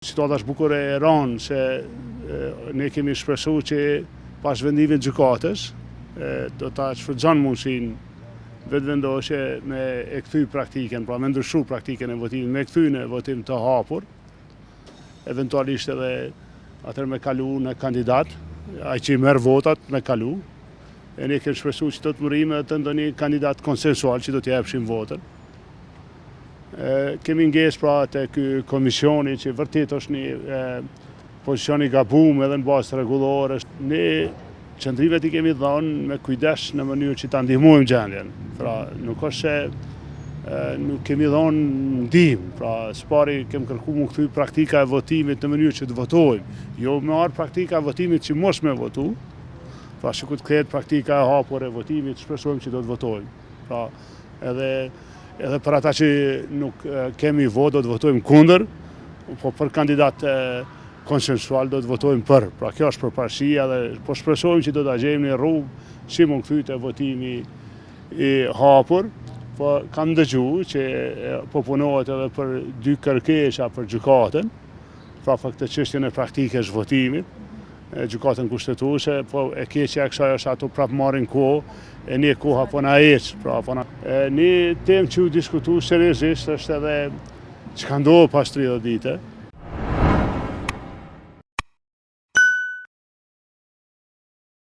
Situata është bukur e rëndë se ne kemi shpresu që pas vendimit gjykatës do ta shfrytëzon mundësinë Vetëvendosje me e kthy praktikën, pra me ndryshu praktikën e votimit, me kthy në votim të hapur, eventualisht edhe atëherë me kalu në kandidat, ai që i merr votat me kalu, e ne kemi shpresu që do të mërrijmë edhe te ndonjë kandidat konsensual që do t'ia jepshim votën. Kemi ngesë pra te ky komisioni që vërtet është një pozicion i gabum edhe në bazë të rregullores. Ne qëndrimet i kemi dhënë me kujdes në mënyrë që ta ndihmojmë gjendjen. Pra nuk është se nuk kemi dhënë ndihmë, pra së pari kemi kërku m'u kthy praktika e votimit në mënyrë që të votojmë. Jo me ardhë praktika e votimit që mos me votu, pra sikur të kthehet praktika e hapur e votimit, shpresojmë që do të votojmë. Pra edhe edhe për ata që nuk kemi votë do të votojmë kundër, po për kandidat konsensual do të votojmë për. Pra kjo është përparësia dhe po shpresojmë që do ta gjejmë një rrugë si m'u kthy te votimi i hapur, po kam dëgju që po punohet edhe për dy kërkesa për gjykatën, pra për këtë çështjen e praktikës votimit, Gjykatën Kushtetuese, po e keqja e kësaj është ato prapë marrin kohë, e ne koha po na ecë, pra po na... Një temë që u diskutu seriozisht është edhe çka ndodh pas 30 dite.